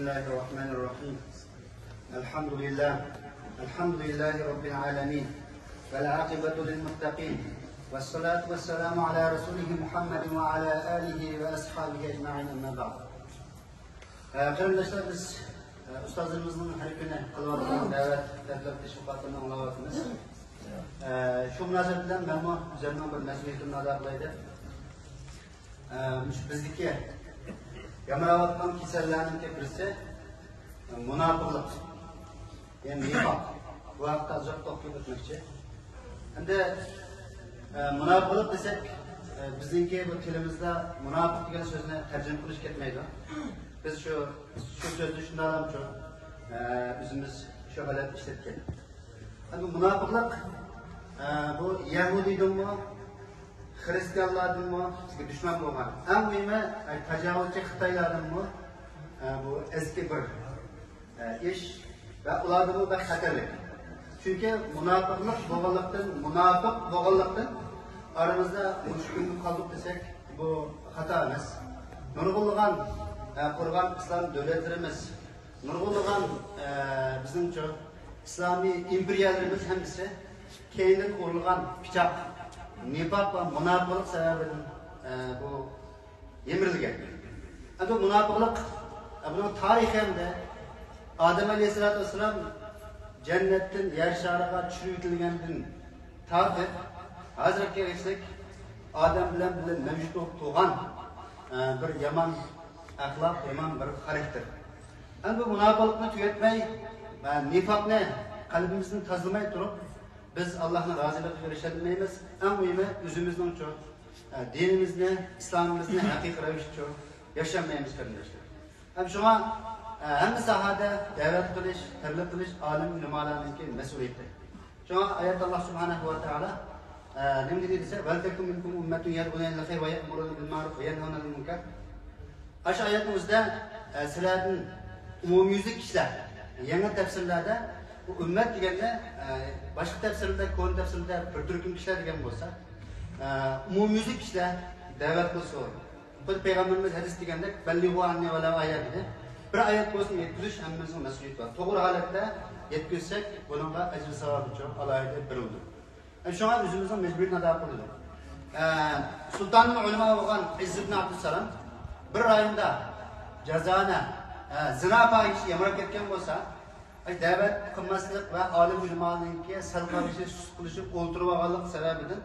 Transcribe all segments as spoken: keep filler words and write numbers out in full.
بسم الله الرحمن الرحيم. الحمد لله. الحمد لله رب العالمين. والعاقبة للمتقين. والصلاة والسلام على رسوله محمد وعلى آله وأصحابه أجمعين، أما بعد. ئە، قېرىنداشلار، بىز، ئە، ئۇستازلىرىمىزنىڭ ھەر كۈنى قىلىۋاتقان دەۋەت، تەبلىغ تەشۋىقاتلىرىنى ئاڭلاۋاتىمىز. ئە، شۇ مۇناسىۋەت بىلەن مەنمۇ ئۆزۈمنىڭ بىر مەسئۇلىيىتىمنى ئادا قىلاي دەپ، ئە، مۇشۇ بىزدىكى يامراۋاتقان كېسەللەرنىڭكى بىرسى، ئە، مۇناپىقلىق. يەنى نىفاق. بۇ ھەقتە ئازراق توختىلىپ ئۆتمەكچى. ئەمدى، ئە، مۇناپىقلىق دېسەك، ئە، بىزنىڭكى بۇ تىلىمىزدا مۇناپىق دېگەن سۆزنى تەرجىمە قىلىش كەتمەيدۇ. بىز شۇ، شۇ سۆزنى شۇنداقلامچۇ، ئە، ئۆزىمىز شۇ ھالەتتە ئىشلەتكەن. ئەمدى مۇناپىقلىق، ئە، بۇ يەھۇدىيدىنمۇ، خىرىستىيانلاردىنمۇ بىزگە دۈشمەن بولغان. ئەڭ مۇھىمى، ئە، تاجاۋۇزچى خىتايلاردىنمۇ، ئە، بۇ ئەسكى بىر ئىش ۋە ئۇلاردىمۇ بەك خەتەرلىك. چۈنكى مۇناپىقلىق بولغانلىقتىن، مۇناپىق بولغانلىقتىن ئارىمىزدا مۇشۇ كۈنگە قالدۇق دېسەك، بۇ خاتا ئەمەس. نۇرغۇنلىغان، ئە، قۇرغان ئىسلام دۆلەتلىرىمىز، نۇرغۇنلىغان، ئە، بىزنىڭچۇ ئىسلامىي ئىمپېرىيەلىرىمىز ھەممىسى كەينىدىن ئۇرۇلغان پىچاق، نىپاق ۋە مۇناپىقلىق سەۋەبىدىن، ئە، بۇ يىمىرىلگەن. ئەمدى مۇناپىقلىق، بۇنىڭ تارىخى ھەمدە ئادەم ئەلەيھىسسالاتۇ ۋەسسالام جەننەتتىن يەر شارىغا چۈشۈرۈۋېتىلگەندىن تارتىپ ھازىرغا كەلگۈچىلىك ئادەم بىلەن بىللە مەۋجۇت بولۇپ تۇرغان، ئە، بىر يامان ئەخلاق، يامان بىر خاراكتېر. ئەمدى بۇ مۇناپىقلىقنى تۈگەتمەي ۋە نىفاقنى قەلبىمىزدىن تازىلىماي تۇرۇپ، بىز ئاللاھنىڭ رازىلىقىغا ئېرىشەلمەيمىز. ئەڭ مۇھىمى ئۆزىمىزنىڭچۇ، ئە، دىنىمىزنى، ئىسلامىمىزنى ھەقىقىي رەۋىشتىچۇ ياشىيالمايمىز، قېرىنداشلار. ھەم شۇڭا، ئە، ھەممە ساھەدە دەۋەت قىلىش، تەبلىغ قىلىش ئالىم ئۆلىمالارنىڭكى مەسئۇلىيىتى. شۇڭا ئايەتتە ئاللاھ سۇبھانەھۇ ۋە تائالا، ئە، نېمە دېدى دېسە، ولتكن منكم أمة يدعون إلى الخير ويأمرون بالمعروف وينهون عن المنكر. ئاشۇ ئايەتنىڭ ئۆزىدە، ئە، سىلەردىن ئومۇميۈزلۈك كىشىلەر، يېڭى تەپسىرلەردە بۇ ئۈممەت دېگەندە، ئە، باشقا تەپسىرلەردە، كونا تەپسىرلەردە بىر تۈركۈم كىشىلەر دېگەن بولسا، ئە، ئومۇميۈزلۈك كىشىلەر دەۋەت قىلسۇن. خۇددى پەيغەمبىرىمىز ھەدىس دېگەندەك، بەللىغۇ ئاننى ۋەلەۋ ئايە دېدى. بىر ئايەت بولسۇن يەتكۈزۈش ھەممىمىزنىڭ مەسئۇلىيىتى بار. توغرا ھالەتتە يەتكۈزسەك، بۇنىڭغا ئەجىر ساۋابىچۇ ئالاھىدە بېرىلىدۇ. ئە، شۇڭا ئۆزىمىزنىڭ مەجبۇرىيىتىنى ئادا قىلىدۇ. ئە، سۇلتانۇل ئۆلىما بولغان ئىزز ئىبن ئابدۇسسالام بىر رايوندا جازانە، ئە، زىنا پاھىشىسى يامراپ كەتكەن بولسا، ئاي، دەۋەت قىلماسلىق ۋە ئالىم ئۆلىمانىڭكى سەل قارىشى، سۇس قىلىشى، ئولتۇرۇۋالغانلىق سەۋەبىدىن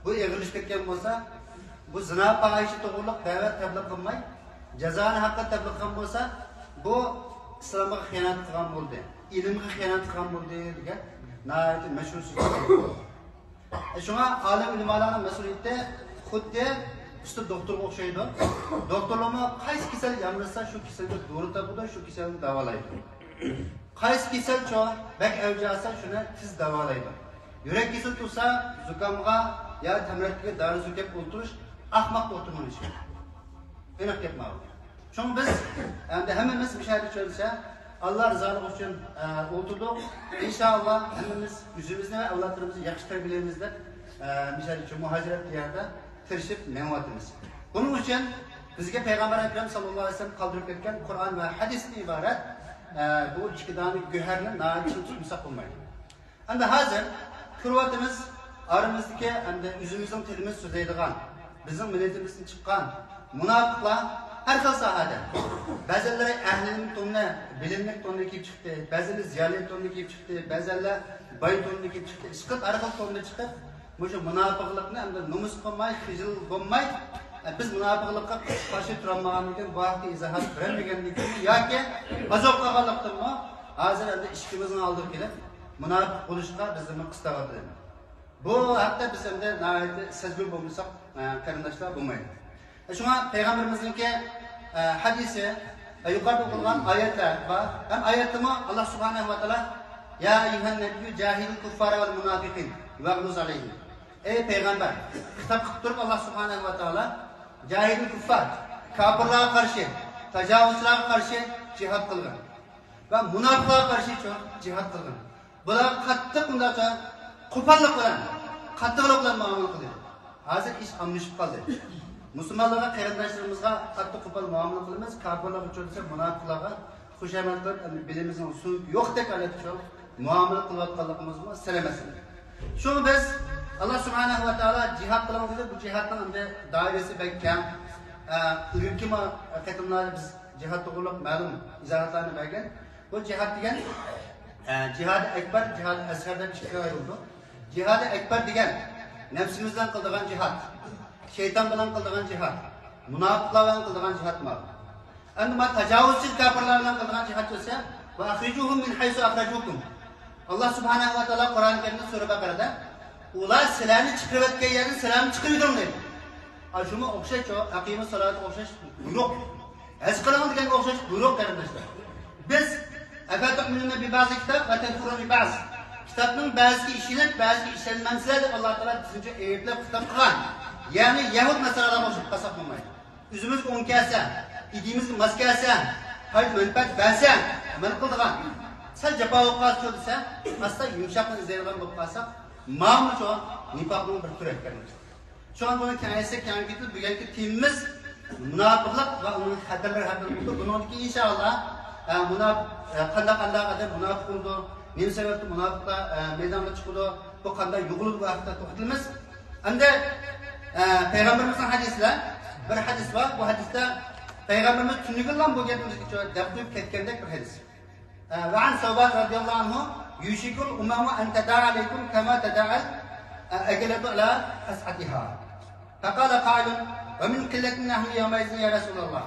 بۇ ئېغىرلىشىپ كەتكەن بولسا، بۇ زىنا پاھىشە توغرۇلۇق دەۋەت تەبلىغ قىلماي، جازانە ھەققىدە تەبلىغ قىلغان بولسا، بۇ ئىسلامغا خىيانەت قىلغان بولدى، ئىلىمغا خىيانەت قىلغان بولدى دېگەن ناھايىتى مەشھۇر سۆز. شۇڭا ئالىم ئۆلىمالارنىڭ مەسئۇلىيىتى خۇددى ئۇستا دوختۇرغا ئوخشايدۇ. دوختۇرلارمۇ قايسى كېسەل يامرىسا، شۇ كېسەلگە دورا تاپىدۇ، شۇ كېسەلنى داۋالايدۇ. قايسى كېسەلچۇ بەك ئەۋج ئالسا، شۇنى تېز داۋالايدۇ. يۈرەك كېسىلى تۇرسا، زۇكامغا يا تەمرەتكىگە دارى سۈركەپ ئولتۇرۇش ئەخمەق دوختۇرنىڭ ئىشى. ئېنىق گەپ ماۋۇ. شۇڭا بىز ئەمدى ھەممىمىز مۇشۇ يەردە چۆلىسە، ئاللا رىزالىقى ئۈچۈن، ئە، ئولتۇردۇق. ئىنشائاللا ھەممىمىز ئۆزىمىزنى ۋە ئەۋلادلىرىمىزنى ياخشى تەربىيەلەيمىز دەپ، ئە، مۇشۇ يەردە چۆ-، مۇھاجىرەت دىيارىدا تىرىشىپ مېڭىۋاتىمىز. بۇنىڭ ئۈچۈن بىزگە پەيغەمبەر ئەكرەم ساللاللاھۇ ئەلەيھى ۋەسەللەم قالدۇرۇپ كەتكەن قۇرئان ۋە ھەدىستىن ئىبارەت، ئە، بۇ ئىككى دانە گۆھەرنى ناھايىتى چىڭ تۇتمىساق بولمايدۇ. ئەمدى ھازىر كۆرۈۋاتىمىز، ئارىمىزدىكى ئەمدى ئۆزىمىزنىڭ تىلىمىز سۆزلەيدىغان، بىزنىڭ مىللىتىمىزدىن چىققان مۇناپىقلار ھەر خىل ساھەدە. بەزىلىرى ئەھلى ئىلىم توننى، بىلىملىك توننى كىيىپ چىقتى، بەزىلىرى زىيالىي توننى كىيىپ چىقتى، بەزىلەر باي توننى كىيىپ چىقتى. ئىشقىلىپ ھەر خىل توننى چىقىپ، مۇشۇ مۇناپىقلىقنى ئەمدى نومۇس قىلماي، خىجىل بولماي، ئە، بىز مۇناپىقلىققا قارشى تۇرالمىغاندىن كېيىن، بۇ ھەقتە ئىزاھات بېرەلمىگەندىن كېيىن ياكى ئازاب قالغانلىقتىنمۇ ھازىر ئەمدى ئىشىكىمىزنىڭ ئالدىغا كېلىپ، مۇناپىق بولۇشقا بىزنى قىستاۋاتىدۇ. بۇ ھەقتە بىز ئەمدى ناھايىتى سەزگۈر بولمىساق، ئە، قېرىنداشلار، بولمايدۇ. شۇڭا پەيغەمبىرىمىزنىڭكى، ئە، ھەدىسى، ئە، يۇقىرىدا ئوقۇلغان ئايەتلەر بار. ھەم ئايەتتىمۇ ئاللا سۇبھانەھۇ ۋە تائالا، يا أيها النبي جاهد الكفار والمنافقين واغلظ عليهم. ئەي پەيغەمبەر، خىتاب قىلىپ تۇرۇپ ئاللا سۇبھانەھۇ ۋە تائالا، جاھىدىل كۇففار، كاپىرلارغا قارشى، تاجاۋۇزچىلارغا قارشى جىھاد قىلغىن. ۋە مۇناپىقلارغا قارشى جىھاد قىلغىن. بۇلارغا قاتتىق، مۇنداقچە قوپاللىق بىلەن، قاتتىقلىق بىلەن مۇئامىلە قىلىدۇ. ھازىر ئىش ئالمىشىپ قالدى. مۇسۇلمانلارغا، قېرىنداشلىرىمىزغا قاتتىق قوپال مۇئامىلە قىلىمىز، كاپىرلارغا چۆلىسە، مۇناپىقلارغا خۇشامەت قىلىپ، ئەمدى بىلىمىزنىڭ سۆڭىكى يوقتەك ھالەتتە شۇ مۇئامىلە قىلىۋاتقانلىقىمىزمۇ سىر ئەمەس. شۇڭا بىز، ئاللا سۇبھانەھۇ ۋە تائالا جىھاد قىلىڭ دېدى، بۇ جىھادنىڭ ئەمدى دائىرىسى بەك كەڭ. ئە، ئىلگىرىكى ما-، قېتىملاردا بىز جىھاد توغرۇلۇق مەلۇم ئىزاھاتلارنى بەرگەن. بۇ جىھاد دېگەن، ئە، جىھادى ئەكبەر، جىھادى ئەسغەر دەپ ئىككىگە ئايرىلىدۇ. جىھادى ئەكبەر دېگەن نەپسىمىز بىلەن قىلىدىغان جىھاد، شەيتان بىلەن قىلىدىغان جىھاد، مۇناپىقلار بىلەن قىلىدىغان جىھاد بار. ئەمدى ما تاجاۋۇزچى كاپىرلار بىلەن قىلىدىغان جىھاد بولسا، «ۋە ئەخرىجۇھۇم مىن ھەيسۇ ئەخرەجۇكۇم.» ئاللا سۇبھانەھۇ ۋە تائالا قۇرئان كەرىمدە سۈرە بەقەرەدە، «ئۇلار سىلەرنى چىقىرىۋەتكەن يەردىن سىلەرمۇ چىقىرىۋېتىڭ» دەيدۇ. ئا، شۇمۇ ئوخشاش، شۇ ئەقىمۇ سالاتقا ئوخشاش بۇيرۇق. ھەج قىلىڭ دېگەنگە ئوخشاش بۇيرۇق، قېرىنداشلار. بىز، «ئەفەتۇئمىنۇنە بىبەزى كىتاب ۋە تەكفۇرۇنە بىبەز.» كىتابنىڭ بەزىسىگە ئىشىنىپ، بەزىسىگە ئىشەنمەمسىلەر دەپ ئاللا تائالا بىزنى ئەيىبلەپ خىتاب قىلغان. يەنى يەھۇد ناسارالارغا ئوخشاپ قالساق بولمايدۇ. ئۆزىمىزگە ئوڭ كەلسە، ئىدىيىمىزگە ماس كەلسە، پايدا مەنپەئەت بەرسە، ئەمەل قىلىدىغان. سەل جاپا بولۇپ قالسا دېسە، ئاستا يۇمشاقنى ئىزدەيدىغان بولۇپ قالساق، ماۋۇمۇ شۇ نىپاقنىڭ بىر تۈرى ئىكەن. شۇڭا بۇنى كېڭەيتسەك كېڭەيگىلى، بۈگۈنكى تېمىمىز مۇناپىقلىق ۋە ئۇنىڭ خەتەرلىرى ھەققىدە بولىدۇ. بۇنىڭدىن كېيىن ئىنشائاللا، ئە، مۇناپ-، ئە، قانداق، قانداق ئادەم مۇناپىق بولىدۇ، نېمە سەۋەبتىن مۇناپىقلار، ئە، مەيدانغا چىقىدۇ، بۇ قانداق يوقىلىدۇ، بۇ ھەققىدە توختىلىمىز. ئەمدى، ئە، پەيغەمبىرىمىزنىڭ ھەدىسىدە، بىر ھەدىس بار، بۇ ھەدىستە پەيغەمبىرىمىز تۈنۈگۈنلا بۇ گەپنى بىزگە دەپ قويۇپ كەتكەندەك بىر ھەدىس. وعن ثوبان رضي الله عنه: يوشك الأمم أن تداعى عليكم كما تداعى الأكلة على قصعتها. فقال قائل: ومن قلة نحن يومئذ يا رسول الله؟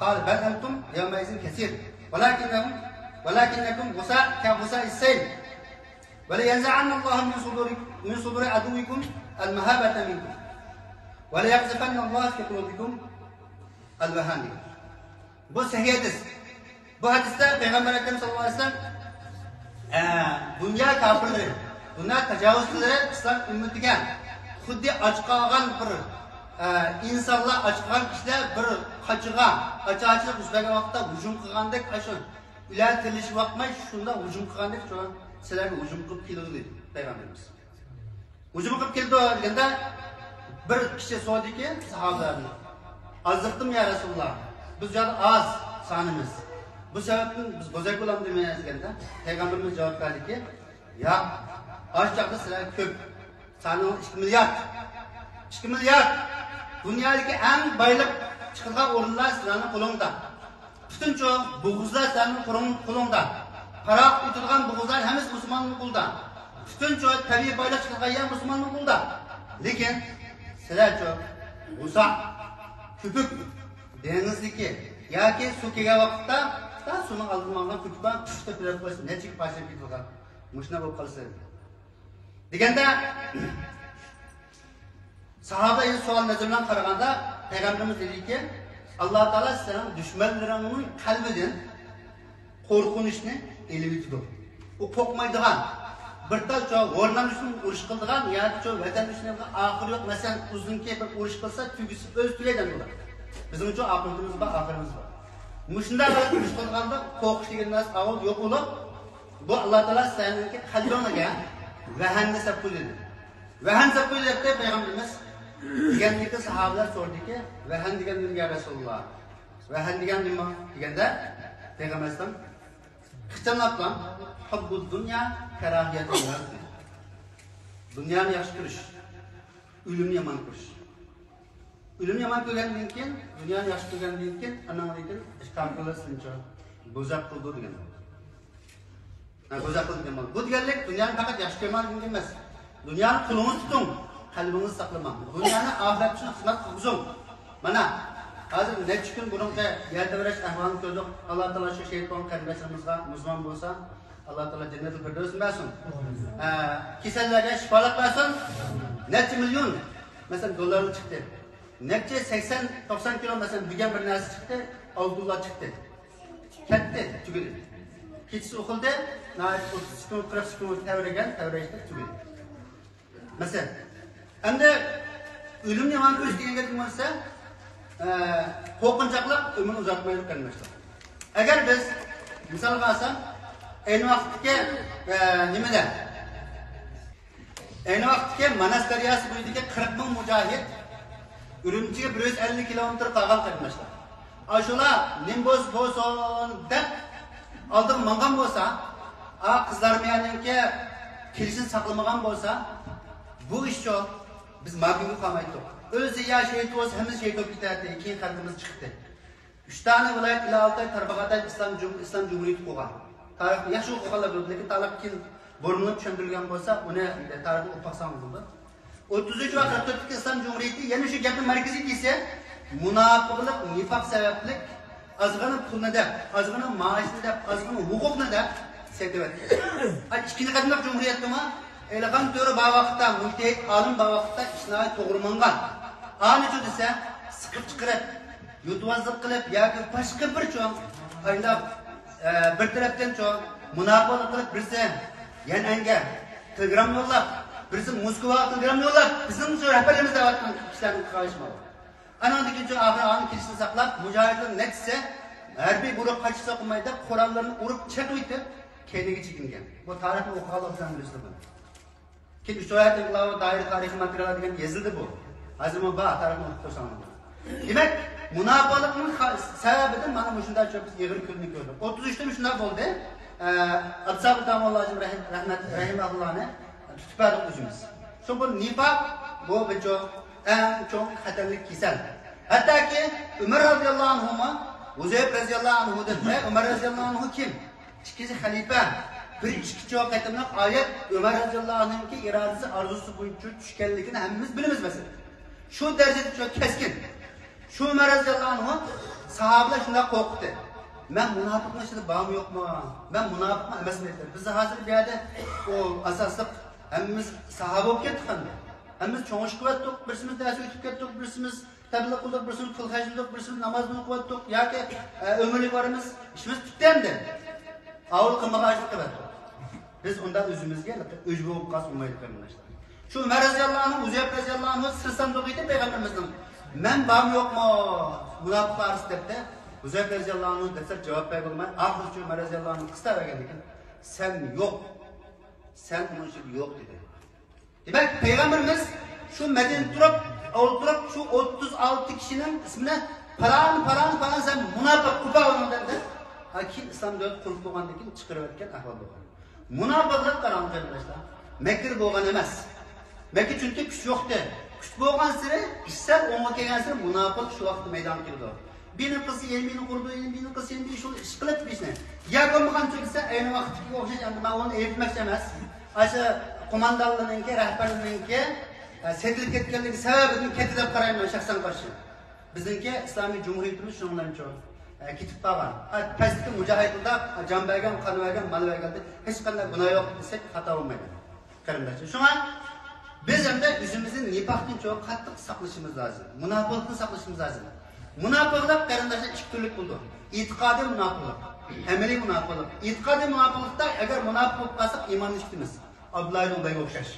قال: بل أنتم يومئذ كثير، ولكنهم، ولكنكم غثاء كغثاء السيل، ولينزعن الله من صدور، من صدور عدوكم المهابة منكم، وليقذفن الله في قلوبكم الوهن. بۇ سەھىھ ھەدىس. بۇ ھەدىستە پەيغەمبەر ئەكرەم ساللاللاھۇ ئەلەيھى ۋەسەللەم، ئە، دۇنيا كاپىرلىرى، دۇنيا تاجاۋۇزچىلىرى ئىسلام ئۈممىتىگە خۇددى ئاچ قالغان بىر، ئە، ئىنسانلار، ئاچ قالغان كىشىلەر بىر قاچىغا، ئاچارچىلىق يۈز بەرگەن ۋاقىتتا ھۇجۇم قىلغاندەك، ئاشۇ ئۆلەر تىرىلىشىپ باقماي شۇنداق ھۇجۇم قىلغاندەك شۇ سىلەرگە ھۇجۇم قىلىپ كېلىدۇ دېدى پەيغەمبىرىمىز. ھۇجۇم قىلىپ كېلىدۇ دېگەندە، بىر كىشى سورىدىكى ساھابىلەردىن، ئازلىقتىمۇ يا رەسۇلاللا؟ بىز جادا ئاز سانىمىز. بۇ سەۋەبتىن بىز بوزەك بولامدىمىز دېگەندە، پەيغەمبىرىمىز جاۋاب بەردىكى، ياق، ئاش چاغدا سىلەر كۆپ. سانىڭىز ئىككى مىليارد. ئىككى مىليارد. دۇنيادىكى ئەڭ بايلىق چىقىدىغان ئورۇنلار سىلەرنىڭ قولۇڭدا. پۈتۈنچە بوغۇزلار سىلەرنىڭ قولۇڭ-، قولۇڭدا. پاراخوت ئۆتىدىغان بوغۇزلار ھەممىسى مۇسۇلماننىڭ قولىدا. پۈتۈنچە تەبىئىي بايلىق چىقىدىغان يەر مۇسۇلماننىڭ قولىدا. لېكىن سىلەرچۇ، غۇسا، كۆپۈك، دېڭىزدىكى ياكى سۇ كەلگەن ۋاقىتتا، تا سۇنىڭ ئالدىدا ماڭغان كۆپۈك بار، پۈف دەپ بىلەپ قويسا، نەچچىگە پارچىلىنىپ كېتىدىغان. مۇشۇنداق بولۇپ قالسا. دېگەندە، ساھابە ئەندى سوئال نەزىرى بىلەن قارىغاندا، پەيغەمبىرىمىز دېدىكى، ئاللا تائالا سېنىڭ دۈشمەنلىرىڭنىڭ قەلبىدىن قورقۇنچنى ئېلىۋېتىدۇ. ئۇ قورقمايدىغان، بىر تال چوڭ ھورنام ئۈچۈن ئۇرۇش قىلىدىغان ياكى چوڭ ۋەتەن ئۈچۈن ئاخىرى يوق، مەسىلەن، ئۇزۇنكى بىر ئۇرۇش قىلسا، تۈگىسى ئۆزى تۈگەيدۇ بۇلار. بىزنىڭچۇ ئاقىۋىتىمىز بار، ئاخىرىمىز بار. مۇشۇنداق بىر ئۇرۇش قىلغاندا قورقۇش دېگەن نەرسە ئاۋۇ يوق بولۇپ، بۇ ئاللا تائالا سەنىڭكى قەلبىڭگە ۋەھەمنى سەپ قويدى دېدى. ۋەھەم سەپ قويدى دەپتۇ پەيغەمبىرىمىز. دېگەندىكى ساھابىلەر سورىدىكى، ۋەھەم دېگەن نېمە يا رەسۇلاللا؟ ۋەھەم دېگەن نېمە؟ دېگەندە پەيغەمبەر ئەلەيھىسسالام قىچانلاپلا، حب الدنيا كراهية الموت دېدى. دۇنيانى ياخشى كۆرۈش، ئۆلۈمنى يامان كۆرۈش. ئۆلۈمنى يامان كۆرگەندىن كېيىن، دۇنيانى ياخشى كۆرگەندىن كېيىن، ئاناڭدىن كېيىن ئىشقا قىلىسىنچۇ، بوزەك قىلىدۇ دېگەن. ھە، بوزەك قىلىدۇ دېگەن. بۇ دېگەنلىك دۇنيانى پەقەت ياخشى كۆرمەڭ دېگەن ئەمەس. دۇنيانى قولىڭىزدا تۇتۇڭ، قەلبىڭىزدە ساقلىماڭ. دۇنيانى ئاخىرەت ئۈچۈن خىزمەت قىلغۇزۇڭ. مانا، ھازىر نەچچە كۈن بۇرۇنقى يەر تەۋرەش ئەھۋالىنى كۆردۇق. ئاللا تائالا شۇ شېھىت بولغان قېرىنداشلىرىمىزغا، مۇسۇلمان بولسا، ئاللا تائالا جەننەتۇل فىردەۋسنى بەرسۇن. ئە، كېسەللەرگە شىپالىق بەرسۇن. نەچچە مىليون، مەسىلەن، دوللارلار چىقتى. نەچچە سەكسەن، توقسان كىلو، مەسىلەن، بۈگۈن بىر نەرسە چىقتى، ئالتۇنلار چىقتى. كەتتى، تۈگىدى. كېچىسى ئۇخلىدى، ناھايىتى ئوتتۇز سېكۇنت، قىرىق سېكۇنت تەۋرىگەن، تەۋرەشتە تۈگىدى. مەسىلەن، ئەمدى ئۆلۈمنى يامان كۆرۈش دېگەن گەپ نېمە دېسە، ئە، قورقۇنچاقلىق ئۆمۈرنى ئۇزارتمايدۇ، قېرىنداشلار. ئەگەر بىز، مىسالغا ئالسام، ئەينى ۋاقىتتىكى، ئە، نېمىدە؟ ئەينى ۋاقىتتىكى ماناس دەرياسى بويىدىكى قىرىق مىڭ مۇجاھىد ئۈرۈمچىگە بىر يۈز ئەللىك كىلومېتىر قالغان، قېرىنداشلار. ئاشۇلار نېمە بولسا بولسۇن دەپ، ئالدىغا ماڭغان بولسا، ئا، قىزلارمۇيانىڭكى كېلىشىنى ساقلىمىغان بولسا، بۇ ئىشچۇ، بىز ماگۈنگە قالمايتتۇق. ئۆزى يا شېھىت بولسا، ھەممە شېھىت بولۇپ كېتەتتى. كېيىن خەلقىمىز چىقتى. ئۈچ دانە ۋىلايەت ئىلى ئالتاي تارباغاتاي ئىسلام جۇم-، ئىسلام جۇمھۇرىيىتى قۇرغان. تارىخنى ياخشى ئوقۇغانلار بىلىدۇ، لېكىن تارىخ كېيىن بۇرمىلىپ چۈشەندۈرۈلگەن بولسا، ئۇنى تارىخنى ئوقۇپ باقساڭىز بولىدۇ. ئوتتۇز ئۈچ ۋە قىرىق تۆتتىكى ئىسلام جۇمھۇرىيىتى يەنە شۇ گەپنىڭ مەركىزى دېسە، مۇناپىقلىق، نىفاق سەۋەبلىك ئازغىنا پۇلنى دەپ، ئازغىنا مائاشنى دەپ، ئازغىنا ھوقۇقنى دەپ سېتىۋەتكەن. ئاي، ئىككىنچى قېتىملىق جۇمھۇرىيەتتىمۇ ئېلىغان تۆرە بار ۋاقىتتا، مۇجتەھىد ئالىم بار ۋاقىتتا ئىش ناھايىتى توغرا ماڭغان. ئانىچۇ دېسە، سىقىپ چىقىرىپ، يۇتۇۋازلىق قىلىپ ياكى باشقا بىر چوڭ ئايلاپ، ئە، بىر تەرەپتىن چوڭ مۇناپىقلىق قىلىپ بىرسى يەنئەنگە تېلېگرام يوللاپ، بىرسى موسكۋاغا تېلېگرام يوللاپ، بىزنىڭ شۇ رەھبەرلىرىمىز دەۋاتقان ئىشلارنى قىلىشماۋۇ. ئاناندىن كېيىن شۇ ئاخىر ئانىڭ كېلىشىنى ساقلاپ، مۇجاھىدلار نەچچىسى ھەربىي گۇرۇھ قاچىسى قىلماي دەپ، قوراللىرىنى ئۇرۇپ چېقىۋېتىپ، كەينىگە چېكىنگەن. بۇ تارىخنى ئوقۇغانلار بىلسىلەر بۇنى. كېيىن ئۈچ ۋىلايەت ئىنقىلابى دائىرە تارىخىي ماتېرىياللار دېگەن يېزىلدى بۇ. ھازىرمۇ بار، تارىخنى ئوقۇپ تۇرساڭلار. دېمەك، مۇناپىقلىقنىڭ خا-، سەۋەبىدىن مانا مۇشۇنداق چوڭ بىز ئېغىر كۈننى كۆردۇق. ئوتتۇز ئۈچتە مۇشۇنداق بولدى. ئە، ئابدۇسابىت داموللا ھاجىم رەھىم-، رەھمەت-، رەھىمەھۇللانى تۇتۇپ بەردۇق ئۆزىمىز. شۇڭا بۇ نىفاق، بۇ بىر چوڭ، ئەڭ چوڭ خەتەرلىك كېسەل. ھەتتاكى ئۆمەر رازىياللاھۇ ئەنھۇمۇ، ھۇزەيپ رازىياللاھۇ ئەنھۇدىن، ۋە ئۆمەر رازىياللاھۇ ئەنھۇ كىم؟ ئىككىنچى خەلىپە، بىر ئىككى چوڭ قېتىملىق ئايەت ئۆمەر رازىياللاھۇ ئەنھۇنىڭكى ئىرادىسى، ئارزۇسى بويىچە چۈشكەنلىكىنى ھەممىمىز بىلىمىز مەسىلەن. شۇ دەرىجىدە چوڭ كەسكىن. شۇ ئۆمەر رازىياللاھۇ ئەنھۇ ساھابىلەر شۇنداق قورقۇتتى. مەن مۇناپىقنىڭ ئىچىدە بارمۇ يوقمۇ؟ مەن مۇناپىقمۇ ئەمەسمۇ دەيدۇ. بىز ھازىر بۇ يەردە ئۇ ئاساسلىق ھەممىمىز ساھابە بولۇپ كەتتۇق ئەمدى. ھەممىمىز چوڭ ئىش قىلىۋەتتۇق، بىرسىمىز دەرس ئۆتۈپ كەتتۇق، بىرسىمىز تەبلىغ قىلدۇق، بىرسىمىز پۇل خەجلىدۇق، بىرسىمىز نامازنى ئوقۇۋاتتۇق ياكى، ئە، ئۆمۈرلۈك بارىمىز، ئىشىمىز پۈتتى ئەمدى. ئاۋۇ قىلمىغان ئىشنى قىلىۋاتىدۇ. بىز ئۇنداق ئۆزىمىزگە ئۆج بولۇپ قالسا بولمايدۇ، قېرىنداشلار. شۇ ئۆمەر رازىياللاھۇ ئەنھۇ، ھۇزەيپە رازىياللاھۇ ئەنھۇ سىر ساندۇقى ئىدى پەيغەمبىرىمىزنىڭ. مەن بارمۇ يوقمۇ مۇناپىقلار ئارىسىدا دەپتۇ. ھۇزەيپە رازىياللاھۇ ئەنھۇ دەسلەپ جاۋاب بەرگىلىماي، ئاخىرىچە ئۆمەر رازىياللاھۇ ئەنھۇ قىستاۋەرگەندىكىن، سەن يوق، سەن ئۇنىڭ ئىچىدە يوق دېدى. دېمەك، پەيغەمبىرىمىز شۇ مەدىنىدە تۇرۇپ، ئولتۇرۇپ، شۇ ئوتتۇز ئالتە كىشىنىڭ ئىسمىنى پالان، پالان، پالان، سەن مۇناپىق، قوپار ئۇنىڭدىن دەپ، ھە، كېيىن ئىسلام دۆلىتى قۇرۇلۇپ بولغاندىن كېيىن چىقىرىۋەتكەن ئەھۋال بولغان. مۇناپىقلىق قاراڭ قېرىنداشلار، مەكىر بولغان ئەمەس. مەكىر چۈنكى كۈچ يوقتى. كۈچ بولغان سېرى ئىش سەل ئوڭغا كەلگەن سېرى مۇناپىق شۇ ۋاقىتتا مەيدانغا كېلىدۇ. بىنى قىلسا يەنە بىنى قۇرىدۇ، يەنە بىنى قىلسا يەنە بىنى، شۇ ئىش قىلىپ بىر ئىشنى. يا بولمىغان تۈگىسە ئەينى ۋاقىتتىكىگە ئوخشاش، ئەمدى مەن ئۇنى ئەيىبلىمەكچى ئەمەس. ئاشۇ قوماندانلىرىنىڭكى، رەھبەرلىرىنىڭكى، ئە، سېتىلىپ كەتكەنلىكى سەۋەبىدىن كەتتى دەپ قارايمەن شەخسەن قارشى. بىزنىڭكى ئىسلامىي جۇمھۇرىيىتىمىز شۇنىڭ بىلەن چوڭ، ئە، كېتىپ قالغان. ئە، پەستىكى مۇجاھىدلار، ئە، جان بەرگەن، قان بەرگەن، مال بەرگەندە ھېچقانداق گۇناھ يوق دېسەك خاتا بولمايدۇ. قېرىنداشلار، شۇڭا بىز ئەمدى ئۆزىمىزنى نىپاقتىن چوڭ قاتتىق ساقلىشىمىز لازىم. مۇناپىقلىقتىن ساقلىشىمىز لازىم. مۇناپىقلىق، قېرىنداشلار، ئىككى تۈرلۈك بولىدۇ. ئېتىقادىي مۇناپىقلىق، ئەمەلىي مۇناپىقلىق. ئېتىقادىي مۇناپىقلىقتا ئەگەر مۇناپىق بولۇپ قالساق، ئىماننى يىتىمىز. ئابدۇللا ئىبن ئۇبەيگە ئوخشاش.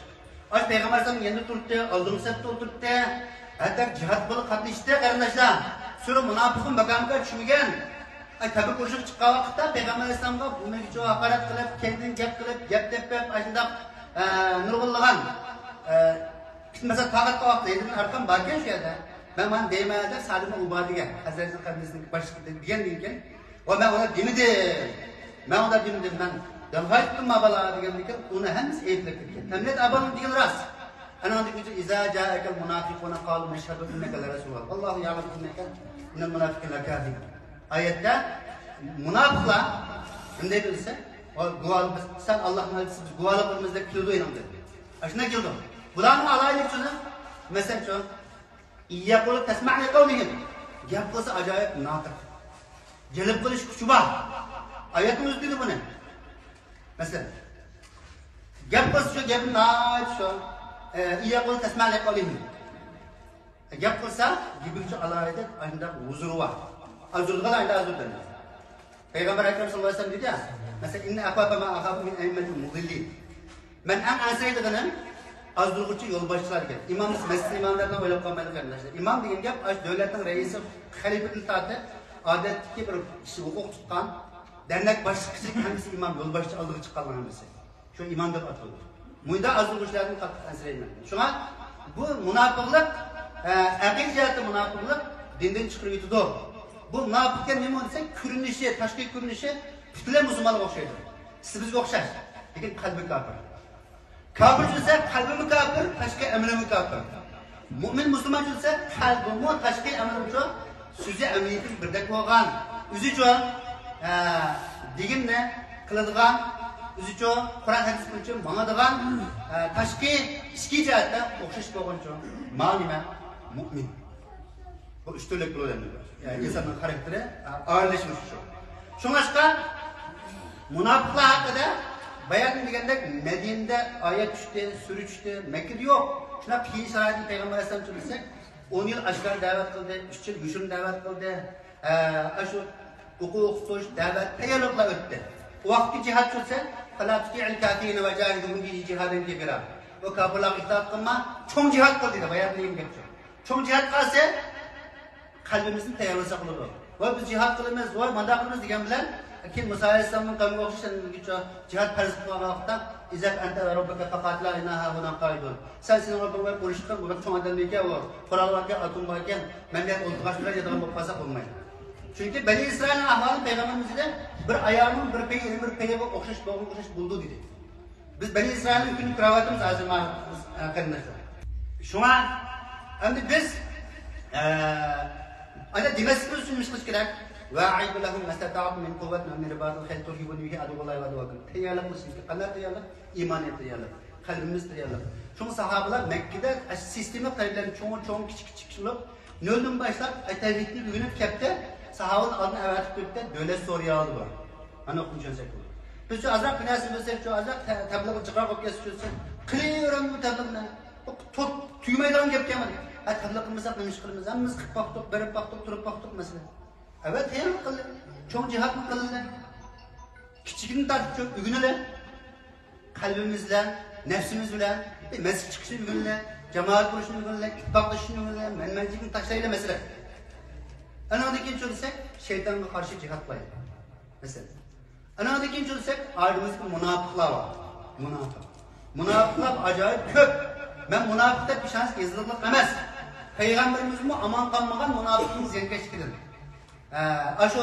ئاش پەيغەمبەر ئەلەيھىسسالام يېنىدا تۇرۇپتۇ، ئالدىنقى سەپتە ئولتۇرۇپتى. ھەتتا جىھاد بىلەن قاتنىشتى، قېرىنداشلار. سۈرە مۇناپىقمۇ ماكانغا چۈشمىگەن. ئاي، تەبۈك ئۇرۇشىغا چىققان ۋاقىتتا پەيغەمبەر ئەلەيھىسسالامغا نېمىگىچۇ ھاقارەت قىلىپ، كەينىدىن گەپ قىلىپ، گەپ تېپىپ، ئاشۇنداق، ئە، نۇرغۇنلىغان، ئە، پىتنە-پاسات تارقاتقان ۋاقىتتا زەيدىبنىڭ ئەرقەم باركەن شۇ يەردە. مەن مانا دەيمەن دەپ سەئد ئىبن ئۇبادىگە، خەزرەجنىڭ قەبىلىسىنىڭ باشلىقى دېگەندىن كېيىن، ۋە مەن ئۇنى دېمىدىم. مەن ئۇنداق دېمىدىم. مەن يالغان ئېيتتىمما بالا دېگەندىن كېيىن ئۇنى ھەممىسى ئەيىبلەپ كەتكەن. ئەمەلىيەتتە ئاباننىڭ دېگىنى راست. ئەنىڭدىن كېيىن، إذا جاءك المنافقون قالوا نشهد إنك لرسول الله والله يعلم إنك من المنافقين لكاذب. ئايەتتە مۇناپىقلار نېمە دەيدۇ دېسە، «ئۇ گۇۋاھ، بىز، سەن ئاللاھنىڭ ئەلچىسى، بىز گۇۋاھلىق بېرىمىز» دەپ كېلىدۇ يېنىڭدىن. ئاشۇنداق كېلىدۇ. بۇلارنىڭ ئالاھىدىلىكى شۇنى، مەسىلەن شۇ، إن يقولوا تسمع لقولهم. گەپ قىلسا ئاجايىپ ناتىق. جەلپ قىلىش كۈچى بار. ئايەتنىڭ ئۆزى دېدى بۇنى. مەسىلەن، گەپ قىلسا شۇ گەپنى ناھايىتى شۇ، ئە، إن يقولوا تسمع لقولهم. گەپ قىلسا، گېپىگىچۇ ئالاھىدە ئاشۇنداق ھۇزۇرى بار. ئازدۇرىدىغان ئايدا ئازدۇرىدۇ. پەيغەمبەر ئەكرەم ساللاللاھۇ ئەلەيھى ۋەسەللەم دېدى يا، مەسىلەن، إن أخوف ما أخاف من الأئمة المضلين. مەن ئەڭ ئەنسىرەيدىغىنىم ئازدۇرغۇچى يولباشچىلار ئىكەن. ئىمام دېسە مەسچىت ئىماملىرىنى ئويلاپ قالمايدۇ قېرىنداشلار. ئىمام دېگەن گەپ ئاشۇ دۆلەتنىڭ رەئىسى، خەلىپىدىن تارتىپ، ئادەتتىكى بىر كىشى ھوقۇق تۇتقان، دەرنەك باشلىقى كىچىك ھەممىسى ئىمام، يولباشچى ئالدىغا چىققانلار ھەممىسى. شۇ ئىمام دەپ ئاتىلىدۇ. مۇنداق ئازدۇرغۇچىلاردىن قاتتىق ئەنسىرەيمەن. شۇڭا بۇ مۇناپىقلىق، ئە، ئەقىدە جەھەتتە مۇناپىقلىق دىندىن چىقىرىۋېتىدۇ. بۇ مۇناپىق دېگەن نېمە دېسەك، كۆرۈنۈشى، تاشقى كۆرۈنۈشى پۈتۈنلەي مۇسۇلمانغا ئوخشايدۇ. سىز بىزگە ئوخشاش، لېكىن قەلبى كاپىر. كاپىرچۇ دېسە، قەلبىمۇ كاپىر، تاشقى ئەمىلىمۇ كاپىر. مۆمىن مۇسۇلمانچۇ دېسە، قەلبىمۇ، تاشقى ئەمىلىمۇچۇ، سۆزى ئەمەلىيىتى بىردەك بولغان، ئۆزىچۇ، ئە، دېگىنىنى قىلىدىغان، ئۆزىچۇ، قۇرئان ھەدىس بويىچە ماڭىدىغان، ئە، تاشقى، ئىچكى جەھەتتە ئوخشاش بولغانچۇ، مانا نېمە؟ مۆمىن. بۇ ئۈچ تۈرلۈك بولىدۇ ئەمدى. يەنى ئىنساننىڭ خاراكتېرى، ئا، ئارىلىشىشى شۇ. شۇڭلاشقا مۇناپىقلار ھەققىدە بايان دېگەندەك مەدىنىدە ئايەت چۈشتى، سۈرە چۈشتى، مەككىدە يوق. شۇنداق قىيىن شارائىتنى پەيغەمبەر ئەلەيھىسسالام چۈشۈرسەك، ئون يىل ئاشكارا دەۋەت قىلدى، ئۈچ يىل يوشۇرۇن دەۋەت قىلدى. ئە، ئاشۇ ئوقۇ ئوقۇتۇش، دەۋەت، تەييارلىقلار ئۆتتى. ئۇ ۋاقىتتىكى جىھاد چۈشۈرسە، فلا تطيع الكافرين وجاهدهم به جهادا كبيرا. ئۇ كاپىرلارغا ئىتائەت قىلما، چوڭ جىھاد قىل دېدى. بايان دېگەن گەپ شۇ. چوڭ جىھاد قىلسا، قەلبىمىزنى تەييارلىساق بولىدۇ. ۋاي بىز جىھاد قىلىمىز، ۋاي مانداق قىلىمىز دېگەن بىلەن، كېيىن مۇسا ئەلەيھىسسالامنىڭ قەۋمىگە ئوخشاش، جىھاد پەرز قىلغان ۋاقىتتا، اذهب أنت وربك فقاتلا إنا هاهنا قاعدون. سەن سېنىڭ رەببىڭ بىلەن ئۇرۇش قىل، بۇ بىر چوڭ ئادەم ئىكەن، ئۇ قورال باركەن، ئاتوم باركەن، مەن بىلەن ئولتۇرغاچ بىلەن ياتىدىغان بولۇپ قالساق بولمايدۇ. چۈنكى بەنى ئىسرائىلنىڭ ئەھۋالىنى پەيغەمبىرىمىز دېدى، بىر ئايالنىڭ بىر پېيى، بىر پېيىغا ئوخشاش بولغان، ئوخشاش بولىدۇ دېدى. بىز بەنى ئىسرائىلنىڭ كۈنىنى كۆرۈۋاتىمىز ھازىر، ما-، بىز، ئە، قېرىنداشلار. شۇڭا ئەمدى بىز، ئە، ئەنە دېمەسلىكىمىز ئۈچۈن نېمە قىلىش كېرەك؟ وأعدوا لهم ما استطعتم من قوة ومن رباط الخيل ترهبون به عدو الله وعدوكم. تەييارلىق قىلىش كېرەك. قانداق تەييارلىق؟ ئىمانىيەت تەييارلىق، قەلبىمىز تەييارلىق. شۇڭا ساھابىلار مەككىدە سىستېما قەلبلەرنى چوڭ، چوڭ، كىچىك، كىچىك قىلىپ، نۆلدىن باشلاپ تەۋھىدنى ئۆگىنىپ كەپتۇ. ساھابىنى ئالدىن ئەۋەتىپ قويۇپتۇ، دۆلەت سورىيالىدا بار. ئانا ئوقۇپ چۈشەنسەك بولىدۇ. بىزچۇ ئازراق بىر نەرسە بىلسەكچۇ، ئازراق تە-، تەبلىغ جىقراق بولۇپ كەتسىچۇ دېسەك، قىلىۋېرىڭ بۇ تەبلىغنى. بۇ توپ تۈگىمەيدىغان گەپكەن بۇ. ھە، تەبلىغ قىلمىساق نېمە ئىش قىلىمىز؟ ھەممىمىز قىلىپ باقتۇق، بېرىپ باقتۇق، تۇرۇپ باقتۇق مەسىلەن. ئەۋەت، تەييارلىق قىلدى. چوڭ جىھادمۇ قىلدى. كىچىكىدىن تارتىپ چوڭ ئۆگىنىلى. قەلبىمىز بىلەن، نەپسىمىز بىلەن، مەسچىت چىقىشنى ئۆگىنىلى، جامائەت قۇرۇشنى ئۆگىنىلى، ئىتتىپاقلىشىشنى ئۆگىنىلى، مەنمەنچىلىكنى تاشلايلى مەسىلەن. ئانىڭدىن كېيىن چۈشۈرسەك، شەيتانغا قارشى جىھاد قىلايلى. مەسىلەن. ئانىڭدىن كېيىن چۈشۈرسەك، ئارىمىزدا مۇناپىقلار بار. مۇناپىق. مۇناپىقلار ئاجايىپ كۆپ. مەن مۇناپىق دەپ ئىشانچ يېزىقلىق ئەمەس. پەيغەمبىرىمىزمۇ ئامان قالمىغان مۇناپىقنىڭ زىيانكەشلىكىدىن. ئە، ئاشۇ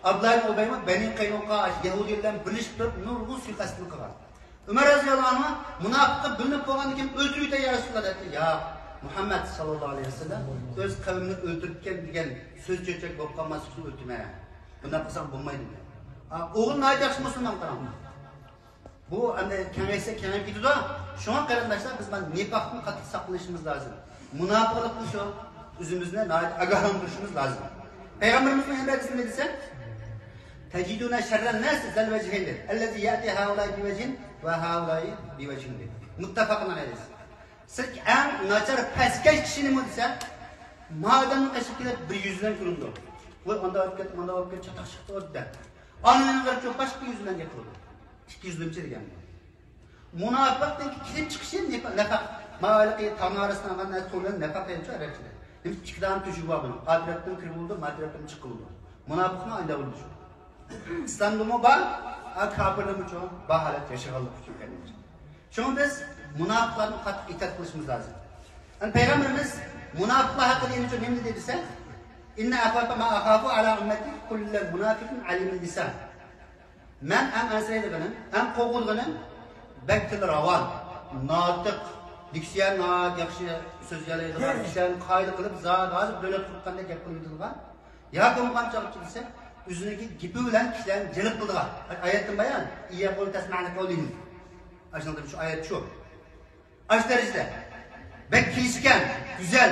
ئابدۇللا ئىبن ئۇبەيمۇ بەنى قەينۇقا، ئاشۇ يەھۇدىيلار بىلەن بىرلىشىپ تۇرۇپ نۇرغۇن سۇيىقەستنى قىلغان. ئۆمەر رەزىياللاھۇ ئەنھۇ مۇناپىققا بىلىنىپ بولغاندىن كېيىن ئۆلتۈرۈۋېتەي يا رەسۇلاللا دەپتۇ. ياق، مۇھەممەد ساللاللاھۇ ئەلەيھى ۋەسەللەم ئۆز قەۋمىنى ئۆلتۈرۈپتىكەن دېگەن سۆز چۆچەك بولۇپ قالماسلىق ئۈچۈن ئۆلتۈرمە. بۇنداق قىلساڭ بولمايدۇ دېدى. ئا، ئوغۇل ناھايىتى ياخشى مۇسۇلمان، قاراڭ. بۇ ئەمدى كېڭەيسە كېڭىيىپ كېتىدۇ. شۇڭا قېرىنداشلار، بىز مانا نىپاقتىن قاتتىق ساقلىنىشىمىز لازىم. مۇناپىقلىقتىن شۇ ئۆزىمىزنى ناھايىتى ئاگاھلاندۇرۇشىمىز لازىم. پەيغەمبىرىمىزنىڭ ھەدىسىدە نېمە دېسە، تجدون شر الناس ذا الوجهين، الذي يأتي هؤلاء بوجه وهؤلاء بوجه. مۇتتەپەقۇن ئەلەيھ. سىز ئەڭ ناچار پەسكەش كىشى نېمە دېسە، ما ئادەمنىڭ قېشىغا كېلىپ بىر يۈز بىلەن كۆرۈندى. ۋاي ئاندا بولۇپ كەتتى، ماندا بولۇپ كەتتى، چاتاق چىقتى دەپ. ئاندىن قېرىپ باشقا يۈز بىلەن گەپ قىلىدۇ. ئىككى يۈزلىمىچە دېگەن. مۇناپىقنىڭ كېلىپ چىقىشى نىپا-، نەپەق. ماۋالىقى تاغنىڭ ئارىسىدا ئالغان نەرسە تولغان نەپەق دەيدۇ ئەرەبچىدە. نېمە ئىككى دانە تۆشۈكى بار بۇنىڭ. ئا تەرەپتىن كىرگىلى بولىدۇ، ما تەرەپتىن چىققىلى بولىدۇ. مۇناپىقنىڭ ئايدا بولىدۇ شۇ. ئىسلامدىمۇ بار، ئا كاپىرلارمۇچۇ بار ھالەت ياشىغانلىقى ئۈچۈن كەلگەن. شۇڭا بىز مۇناپىقلاردىن قاتتىق ئېھتىيات قىلىشىمىز لازىم. ئەمدى پەيغەمبىرىمىز مۇناپىقلار ھەققىدە يەنە نېمە دېدى دېسە، إن أخوف ما أخاف على أمتي كل منافق عليم اللسان. مەن ئەڭ ئەنسىرەيدىغىنىم، ئەڭ قورقىدىغىنىم بەك تىلى راۋان، ناتىق، دىكسىيە ناھايىتى ياخشى سۆزلىيەلەيدىغان، كىشىلەرنى قايىل قىلىپ، زادى ھازىر دۆلەت قۇرۇپ قاندەك گەپ قىلىۋېتىدىغان، ياكى بولمىغان چاغدا دېسە، ئۆزىنىڭكى گېپى بىلەن كىشىلەرنى جەلپ قىلىدىغان. ئايەتتىن بايان، إن يقولوا تسمع لقولهم. ئاشۇنىڭدىن شۇ ئايەت شۇ. ئاشۇ دەرىجىدە. بەك كېلىشكەن، گۈزەل.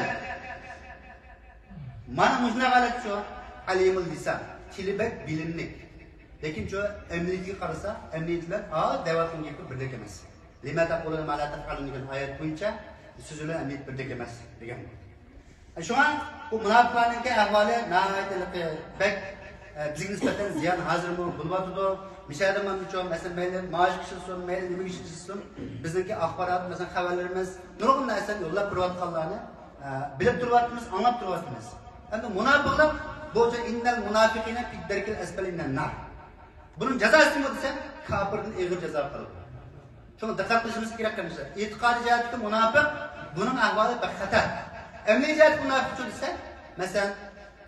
مانا مۇشۇنداق ھالەت شۇ. عليم اللسان. تىلى بەك بىلىملىك. لېكىن شۇ ئەمەلىيىتىگە قارىسا، ئەمەلىيىتى بىلەن ئا دەۋاتقان گېپى بىردەك ئەمەس. لم تقولون ما لا تفعلون دېگەن ئايەت بويىچە سۆزى بىلەن ئەمەلىيىتى بىردەك ئەمەس دېگەن. شۇڭا بۇ مۇناپىقلارنىڭكى ئەھۋالى ناھايىتى بەك، ئە، بىزگە نىسبەتەن زىيان ھازىرمۇ بولۇۋاتىدۇ. مىشەدە مانا شۇ، مەسىلەن، مەيلى مائاش ئىشلىسۇن، مەيلى نېمە ئىش ئىشلىسۇن، بىزنىڭكى ئاخبارات، مەسىلەن، خەۋەرلىرىمىز نۇرغۇن نەرسىنى يوللاپ بېرىۋاتقانلارنى، ئە، بىلىپ تۇرۇۋاتىمىز، ئاڭلاپ تۇرۇۋاتىمىز. ئەمدى مۇناپىقلىق بويىچە إن المنافقين في الدرك الأسفل من النار. بۇنىڭ جازاسى نېمە دېسە، كاپىردىن ئېغىر جازا قىلىدۇ. شۇڭا دىققەت قىلىشىمىز كېرەك، قېرىنداشلار. ئېتىقادىي جەھەتتىكى مۇناپىق، بۇنىڭ ئەھۋالى بەك خەتەر. ئەمەلىي جەھەتتە مۇناپىقچۇ دېسە، مەسىلەن،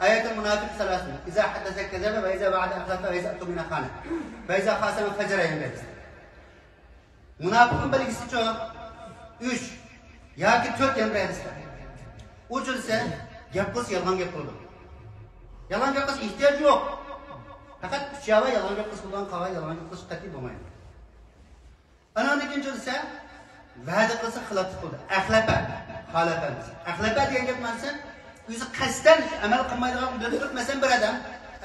آية المنافق ثلاث: إذا حدث كذب، وإذا وعد أخلف، وإذا اؤتمن خان، وإذا خاصم فجر دېگەن ھەدىس. مۇناپىقنىڭ بەلگىسىچۇ؟ ئۈچ ياكى تۆت يەنە بىر ھەدىستە. ئۇچۇ دېسە، گەپ قىلسا يالغان گەپ قىلىدۇ. يالغان گەپ قىلسا ئېھتىياجى يوق. پەقەت ئۈچ يا بار يالغان گەپ قىلسا بولىدىغان، قالغان يالغان گەپ قىلىش قەتئىي بولمايدۇ. ئاناندىن كېيىن دېسە، ۋەدە قىلسا خىلاپلىق قىلىدۇ. ئەخلەپە، خالەپە دېسە. ئەخلەپە دېگەن گەپ مانىسى، ئۆزى قەستەن ئەمەل قىلمايدىغان، بىلىپ تۇرۇپ، مەسىلەن، بىر ئادەم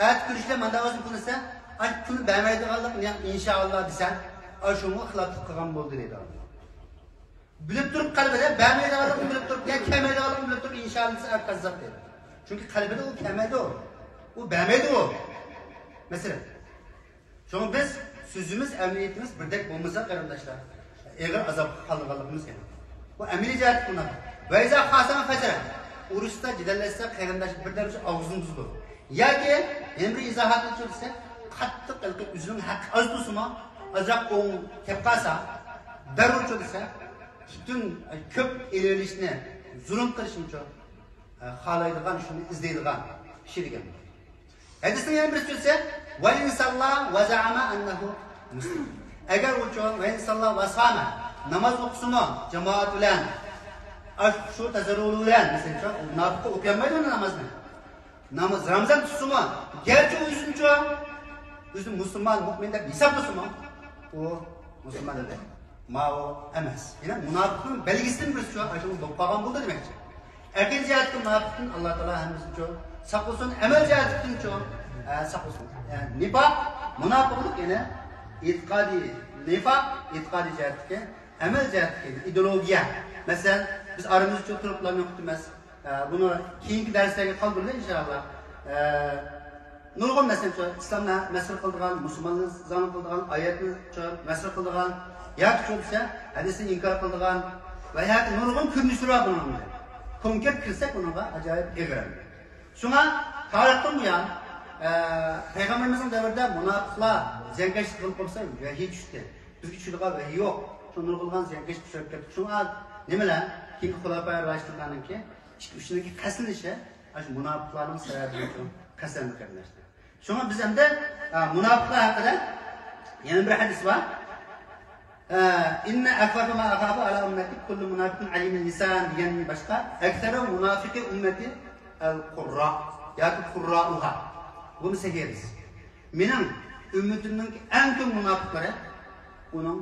ئەتە كۆرۈشلەر مانداق بولسۇن، پۇل ئىستە، ئاشۇ پۇلنى بەرمەيدىغانلىقىنى، ئىنشائاللا دېسە، ئاشۇنىڭغا خىلاپلىق قىلغان بولدى دەيدۇ. بىلىپ تۇرۇپ قەلبىدە بەرمەيدىغانلىقىنى بىلىپ تۇرۇپ، يا كەلمەيدىغانلىقىنى بىلىپ تۇرۇپ، ئىنشائاللا دېسە، ئەر كاززاپ دەيدۇ. چۈنكى قەلبىدە ئۇ كەلمەيدۇ. ئۇ بەرمەيدۇ ئۇ. مەسىلەن. شۇڭا بىز سۆزىمىز، ئەمەلىيىتىمىز بىردەك بولمىسا، قېرىنداشلار، ئېغىر ئازابقا قالىدىغانلىقىمىز ئېنىق. بۇ ئەمەلىي جەھەتتىن بۇنداق. ۋەيزا خاسەم فەجرە. ئۇرۇشتا جېدەللەشسە، قېرىنداش بىردەمچە ئاغزىنى بۇزىدۇ. ياكى يەنە بىر ئىزاھاتنى چۆرسە، قاتتىق ھېلىقى ئۆزىنىڭ ھەققى ئاز تۇرسىمۇ، ئازراق ئوڭ كەپ قالسا، دەررۇ چۆرسە، پۈتۈن كۆپ ئېلىۋېلىشنى، زۇلۇم قىلىشنىچۇ خالايدىغان، شۇنى ئىزدەيدىغان كىشى دېگەن. ھەدىسنىڭ يەنە بىرسى چۆرسە، ۋەئىن ساللا ۋەزەئەمە ئەننەھۇ مۇسلىم. ئەگەر ئۇچۇ ۋەئىن ساللا ۋەسامە، ناماز ئوقۇسىمۇ جامائەت بىلەن، ئاش-، خۇشۇ تەزەررۇ بىلەن، مەسىلەن، مۇناپىققا ئوقۇيالمايدۇ نامازنى. ناماز، رامزان تۇتسىمۇ، گەرچە ئۆزىنىچۇ، ئۆزىنى مۇسۇلمان، مۇئمىن دەپ ھېسابلىسىمۇ، ئۇ مۇسۇلمان ئەمەس. ماۋۇ ئەمەس. يەنى مۇناپىقنىڭ بەلگىسىدىن بىرسىچۇ، ئاشۇ بولۇپ قالغان بولدى دېمەكچى. ئەقىدە جەھەتتىكى مۇناپىقتىن ئاللا تائالا ھەممىمىزنىچۇ ساقلىسۇن، ئەمەل جەھەتتىكىنچۇ، ئە، ساقلىسۇن. ئە، نىپاق، مۇناپىقلىق يەنى ئېتىقادىي نىپاق، ئېتىقادىي جەھەتتىكى، ئەمەل جەھەتتىكى ئىدېئولوگىيە. مەسىلەن، بىز ئارىمىزدىچۇ تۇرۇپلا نۇقتىمىز. ئە، بۇنى كېيىنكى دەرسلەرگە قالدۇرىمىز ئىنشائاللا. ئە، نۇرغۇن مەسىلەن، شۇ ئىسلامنى مەسخىرە قىلىدىغان، مۇسۇلمانلارنى زاڭ قىلىدىغان، ئايەتنى شۇ مەسخىرە قىلىدىغان، ياكى شۇ دېسە، ھەدىسنى ئىنكار قىلىدىغان ۋە ياكى نۇرغۇن كۆرۈنۈشلىرى بار بۇنىڭ. كونكرېت كىرسەك ئۇنىڭغا ئاجايىپ ئېغىر. شۇڭا تارىختىن بۇيان، ئە، پەيغەمبىرىمىزنىڭ دەۋرىدە مۇناپىقلار زىيانكەشلىك قىلىپ قوپسا ۋەھىي چۈشتى. بىزگە چۈشىدىغان ۋەھىي يوق. شۇ نۇرغۇنلىغان زىيانكەشلىك ئۇچراپ كەتتى. شۇڭا نېمىلەر؟ كېيىنكى خۇلەپاي راشىدىنلارنىڭكى ئىككى، ئۈچىنىڭكى قەستلىنىشى ئاشۇ مۇناپىقلارنىڭ سەۋەبىدىن قەستلەندى قېرىنداشلار. شۇڭا بىز ئەمدى، ئە، مۇناپىقلار ھەققىدە يەنە بىر ھەدىس بار. ئە، إن أخوف ما أخاف على أمتي كل منافق عليم اللسان دېگەندىن باشقا، أكثر منافق أمتي القراء ياكى قراؤها. بۇمۇ سەھىھ ھەدىس. مېنىڭ ئۈممىتىمنىڭكى ئەڭ كۆپ مۇناپىقلىرى ئۇنىڭ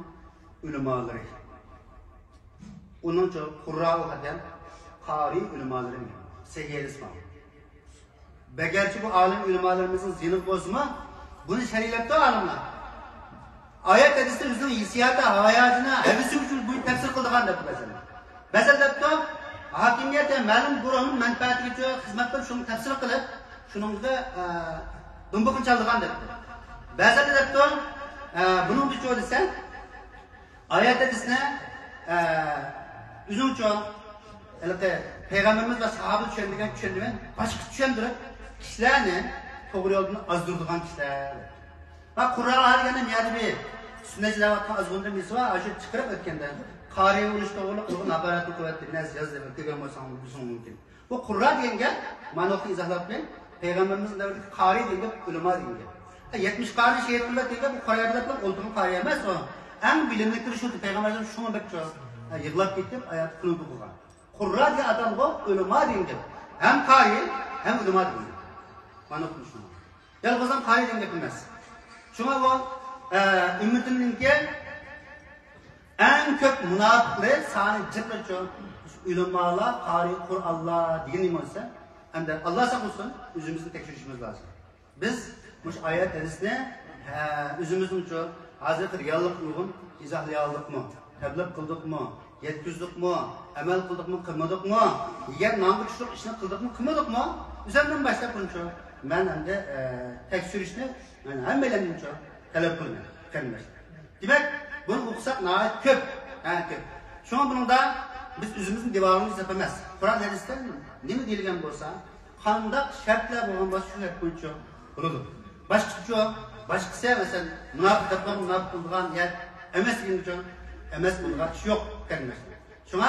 ئۆلىمالىرى. ئۇنىڭچۇ قۇررائۇ ھەدەم، قارىي ئۆلىمالىرى. سەھىھ ھەدىس بار. بەگەرچە بۇ ئالىم ئۆلىمالىرىمىزنىڭ زىيىنى بولسىمۇ، بۇنى شەرھلەپتۇ ئالىملار. ئايەت ھەدىستە ئۆزىنىڭ ھېسسىياتى، ھاياجىنى، ھەۋىسى ئۈچۈن بۇنى تەپسىر قىلىدىغان دەپتۇ بەزىلەر. بەزىلەر دەپتۇ، ھاكىمىيەت ۋە مەلۇم گۇرۇھنىڭ مەنپەئەتىگىچۇ خىزمەت قىلىپ، شۇنى تەپسىر قىلىپ، شۇنىڭغا، ئە، دۇمبىقىنى چالىدىغان دەپتۇ. بەزىلەر دەپتۇ، ئە، بۇنىڭدىچۇ دېسە، ئايەت ھەدىسنى، ئە، ئۆزۈڭچۇ، ھېلىقى پەيغەمبىرىمىز ۋە ساھابە چۈشەندۈرگەن چۈشەندۈرمە باشقىچە چۈشەندۈرۈپ، كىشىلەرنى توغرا يولدىن ئازدۇرىدىغان كىشىلەر. ۋە قۇررائۇ دېگەندە مۇ يەردە بىر سۈننەتچى دەۋاتقان ئازغۇنجە نېمىسى بار، ئاشۇ چىقىرىپ ئۆتكەندە، قارىي بولۇش توغرىلىق نۇرغۇن ھاكارەتنى قىلىۋەتتى، نەرسە يازدى، كۆرگەن بولساڭ بىلسەڭ مۇمكىن. بۇ قۇررا دېگەن گەپ، مانا ئوقۇپ ئىزاھلاپ بېرىڭ. پەيغەمبىرىمىزنىڭ دەۋرىدىكى قارىي دېگەن گەپ، ئۆلىما دېگەن گەپ. ئە، يەتمىش قارىنى شېھىت قىلدى دېگەن گەپ، بۇ قارىي دەپ بىلەن ئولتۇرغان قارىي ئەمەس ئۇ. ئەڭ بىلىملىكلىرى شۇ، پەيغەمبەرىمىز شۇڭا بەك، ئە، يىغلاپ كېتىپ، ئايەت قۇنۇت ئوقۇغان. قۇررا دېگەن ئاتالغۇ ئۆلىما دېگەن گەپ. ھەم قارىي، ھەم ئۆلىما دېگەن گەپ. مانا ئوقۇپ شۇڭا. يالغۇزلا قارىي دېگەن گەپ ئەمەس. شۇڭا ئۇ، ئە، ئۈممىتىمنىڭكى ئەڭ كۆپ مۇناپىقلىرى سانى جىقلىرىچۇ ئۆلىمالار، قارىي قۇرئانلار دېگەن نېمە بولسا، ئەمدى ئاللا ساقلىسۇن، ئۆزىمىزنى تەكشۈرۈشىمىز لازىم. بىز مۇشۇ ئايەت ھەدىسنى، ھە، ئۆزىمىزنىڭچۇ ھازىرقى رېئاللىققا ئۇيغۇن ئىزاھلىيالدۇقمۇ، تەبلىغ قىلدۇقمۇ، يەتكۈزدۇقمۇ، ئەمەل قىلدۇقمۇ، قىلمىدۇقمۇ، يېگەن نانغا چۈشلۈك ئىشنى قىلدۇقمۇ، قىلمىدۇقمۇ، ئۆزۈمدىن باشلاپ بۇنىچۇ مەن ئەمدى، ئە، تەكشۈرۈشنى مەن ھەممەيلەندىنچۇ تەلەپ قىلىمەن، قېرىنداشلار. دېمەك، بۇنى ئوقۇساق ناھايىتى كۆپ، ھە، كۆپ. شۇڭا بۇنىڭدا بىز ئۆزىمىزنى دېۋالغىمىز گەپ ئەمەس. قۇرئان ھەدىستە نېمە دېيىلگەن بولسا، قانداق شەرتلەر بولغان بولسا، شۇ شەرت بويىچە بولىدۇ. باشقىچە، باشقىسى، مەسىلەن، مۇناپىق دەپلا مۇناپىق بولىدىغان يەر ئەمەس دېگەن ئۈچۈن ئەمەس بولىدىغان ئىش يوق، قېرىنداشلار. شۇڭا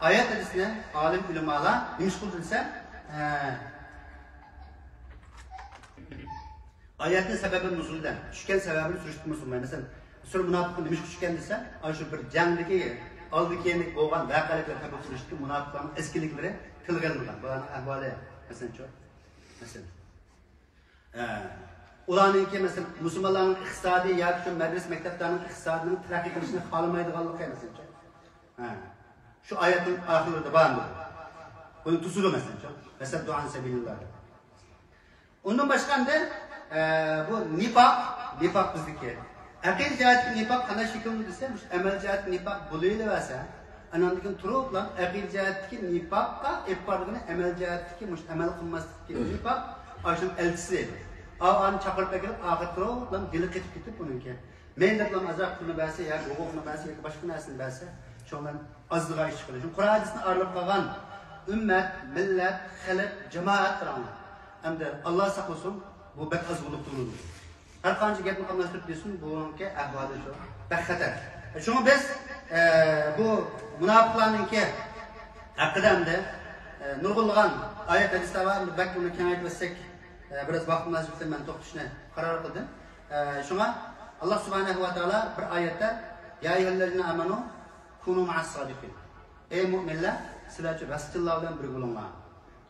ئايەت ھەدىسنى ئالىم ئۆلىمالار نېمە ئىش قىلدى دېسە، ئە، ئايەتنىڭ سەۋەبى نۇزۇلىدىن، چۈشكەن سەۋەبىنى سۈرۈشتۈرمىسۇن. مەسىلەن، سۈرە مۇناپىقلار نېمىشقا چۈشكەن دېسە، ئاشۇ بىر جەڭدىكى ئالدى كەينىدىكى بولغان ۋەقەلەر بىلەن تەبىئەت سۈرۈشتىكى مۇناپىقلارنىڭ ئەسكىلىكلىرى تىلغا ئېلىنغان. بۇلارنىڭ ئەھۋالى، مەسىلەن، شۇ. مەسىلەن. ھە. ئۇلارنىڭكى، مەسىلەن، مۇسۇلمانلارنىڭ ئىقتىسادى ياكى شۇ مەدرىسە مەكتەپلەرنىڭ ئىقتىسادىنىڭ تەرەققىي قىلىشىنى خالىمايدىغانلىقى، مەسىلەن. ھە. شۇ ئايەتنىڭ ئاخىرلىرىدا بار بۇ. بۇنى توسىدۇ، مەسىلەن. ۋەسەددۇ ئەن سەبىلىللاھ دەپ. ئۇندىن باشقا ئەمدى، ئە، بۇ نىپاق، نىپاق بىزدىكى. ئەقىدە جەھەتتىكى نىپاق قانداق شەكىلدە دېسە، مۇشۇ ئەمەل جەھەتتىكى نىپاق بولۇۋېرىۋەرسە، ئاندىن كېيىن تۇرۇپلا ئەقىدە جەھەتتىكى نىپاققا ئېلىپ بارىدىغىنى ئەمەل جەھەتتىكى مۇشۇ ئەمەل قىلماسلىقتىكى نىپاق، ئاشۇنىڭ ئەلچىسى. ئا-، ئانى چاقىرىپ ئەكېلىپ، ئاخىرى تۇرۇپلا دىلى قېتىپ كېتىپ ئۇنىڭكى. مەيلى دەپلا ئازراق پۇلنى بەرسە ياكى ھوقۇقنى بەرسە ياكى باشقا نەرسىنى بەرسە، شۇنىڭ بىلەن ئازلىغان ئىش چىقىدۇ. شۇ قۇرئان ھەدىستىن ئايرىلىپ قالغان ئۈممەت، مىللەت، خەلق، جامائەت قاراڭلار. ئەمدى ئاللا ساقلىسۇن، بۇ بەك ئاز بولۇپ تۇرىدۇ. ھەر قانچە گەپنى قاملاشتۇرۇپ دېسۇن، بۇنىڭكى ئەھۋالى شۇ. بەك خەتەر. شۇڭا بىز، ئە، بۇ مۇناپىقلارنىڭكى ھەققىدە ئەمدى، ئە، نۇرغۇنلىغان ئايەت ھەدىسلەر بار. ئەمدى بەك ئۇنى كېڭەيتىۋەتسەك، ئە، بىراز ۋاقىت مۇناسىۋىتى بىلەن مەن توختىشىنى قارار قىلدىم. ئە، شۇڭا ئاللا سۇبھانەھۇ ۋە تائالا بىر ئايەتتە، يا أيها الذين آمنوا كونوا مع الصادقين. ئەي مۆمىنلەر، سىلەرچۇ راستچىللار بىلەن بىرگە بولۇڭلار.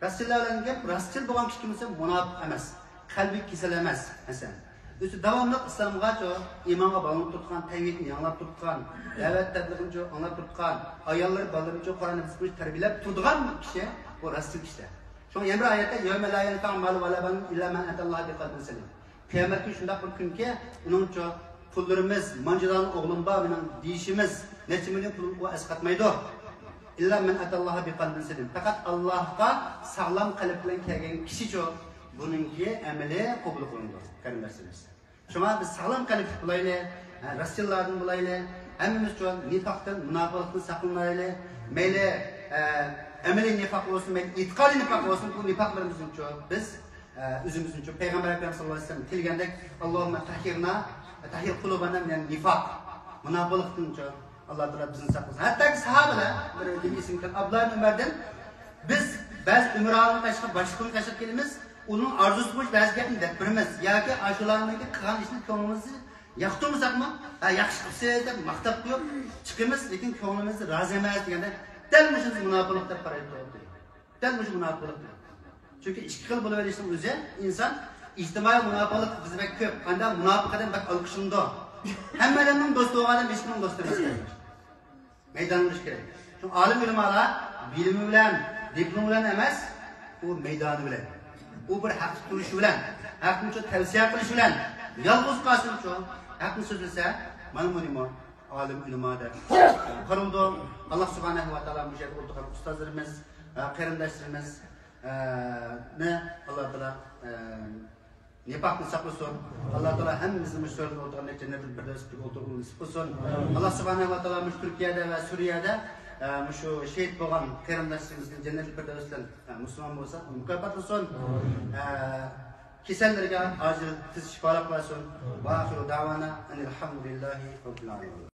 راستچىللار بىلەن گەپ، راستچىل بولغان كىشى كىم دېسە، مۇناپىق ئەمەس، قەلبى كېسەل ئەمەس، ھەسەن. ئۆزى داۋاملىق ئىسلامغا، ئىمانغا باغلىنىپ تۇرغان، تەۋھىدنى ياڭلاپ تۇرغان، دەۋەت تەبلىغىنى ئاڭلاپ تۇرغان، ئاياللىرى، بالىلىرىنى قۇرئان ھەدىس بويىچە تەربىيەلەپ تۇرىدىغان كىشى، بۇ راستچىل كىشىلەر. شۇڭا يەنە بىر ئايەتتە، يوم لا ينفع مال ولا بنون إلا من أتى الله بقلب سليم. قىيامەت كۈنى شۇنداق بىر كۈنكى، ئۇنىڭچۇ پۇللىرىمىز، مانچىدان ئوغلۇم بار، مېنىڭ دېيىشىمىز، نەچچە مىليون پۇلۇم ئۇ ئەسقاتمايدۇ. إلا من أتى الله بقلب سليم. پەقەت ئاللاھقا ساغلام قەلب بىلەن كەلگەن كىشىچۇ، بۇنىڭكى ئەمىلى قوبۇل قىلىنىدۇ، قېرىنداشلىرىمىز. شۇڭا بىز ساغلام قەلبلىك بولايلى، ھە، راستچىللاردىن بولايلى، ھەممىمىزچۇ نىپاقتىن، مۇناپىقلىقتىن ساقلىنايلى. مەيلى، ئە، ئەمەلىي نىپاق بولسۇن، مەيلى ئېتىقادىي نىپاق بولسۇن، بۇ نىپاقلىرىمىزنىچۇ بىز، ئە، ئۆزىمىزنىچۇ پەيغەمبەر ئەكرەم ساللاللاھۇ ئەلەيھى ۋەسەللەم تىلىگەندەك، اللهم طهرنا، طهر قلوبنا من النفاق، مۇناپىقلىقتىنچۇ ئاللا تائالا بىزنى ساقلىسۇن. ھەتتاكى ساھابىلەر، بىر ئېسىمكەن، ئابدۇللا ئىبن ئۆمەردىن، بىز بەزى ئۆمەرئالىنى تاشلاپ، باشلىقنى تاشلاپ كېلىمىز، ئۇنىڭ ئارزۇسى بويىچە بەزى گەپنى دەپ بېرىمىز ياكى ئاشۇلارنىڭكى قىلغان ئىشىنى كۆڭلىمىزنى ياقتۇرمىساقمۇ، ھە، ياخشى قىپسىز دەپ ماختاپ قويۇپ چىقىمىز، لېكىن كۆڭلىمىزدە رازى ئەمەس دېگەندە، دەل مۇشۇنى مۇناپىقلىق دەپ قارايدۇ. دەل مۇشۇ مۇناپىقلىق. چۈنكى ئىككى خىل بولۇۋېرىشنىڭ ئۆزى ئىنسان، ئىجتىمائىي مۇناپىقلىق بىزدە بەك كۆپ. ئانداق مۇناپىق ئادەم بەك ئالقىشلىنىدۇ. ھەممە ئادەمنىڭ دوستى بولغان ئادەم ھېچكىمنىڭ دوستى ئەمەس. مەيدان ئۇرۇش كېرەك. شۇ ئالىم ئۆلىمالار بىلىمى بىلەن، دىپلومى بىلەن ئەمەس، ئۇ مەيدانى بىلەن. ئۇ بىر ھەقتە تۇرۇشى بىلەن، ھەقنى شۇ تەۋسىيە قىلىشى بىلەن يالغۇز قالسىمۇ شۇ ھەقنى سۆزلىسە، مانا بۇنىمۇ ئالىم ئۆلىما دەپ قارىلىدۇ. ئاللا سۇبھانەھۇ ۋە تائالا مۇشۇ يەردە ئولتۇرغان ئۇستازلىرىمىز، قېرىنداشلىرىمىز، نى ئاللا تائالا نىپاقتىن ساقلىسۇن. ئاللا تائالا ھەممىمىزنى مۇشۇ سۆرىدە ئولتۇرغاندەك جەننەتۇل پىردەۋسكە ئولتۇرغىلى نېسىپ قىلسۇن. ئاللا سۇبھانەھۇ ۋە تائالا مۇشۇ تۈركىيەدە ۋە سۈرىيەدە، ئە، مۇشۇ شېھىت بولغان قېرىنداشلىرىمىزنى جەننەتۇل پىردەۋس بىلەن، ئە، مۇسۇلمان بولسا، ئۇنى مۇكاپاتلىسۇن. ئە، كېسەللىرىگە ئاجىل تېز شىپالىق بەرسۇن. ۋە ئاخىرۇ دەۋانا ئەنىل ھەمدۇلىللاھى رەببىل ئالەمىن.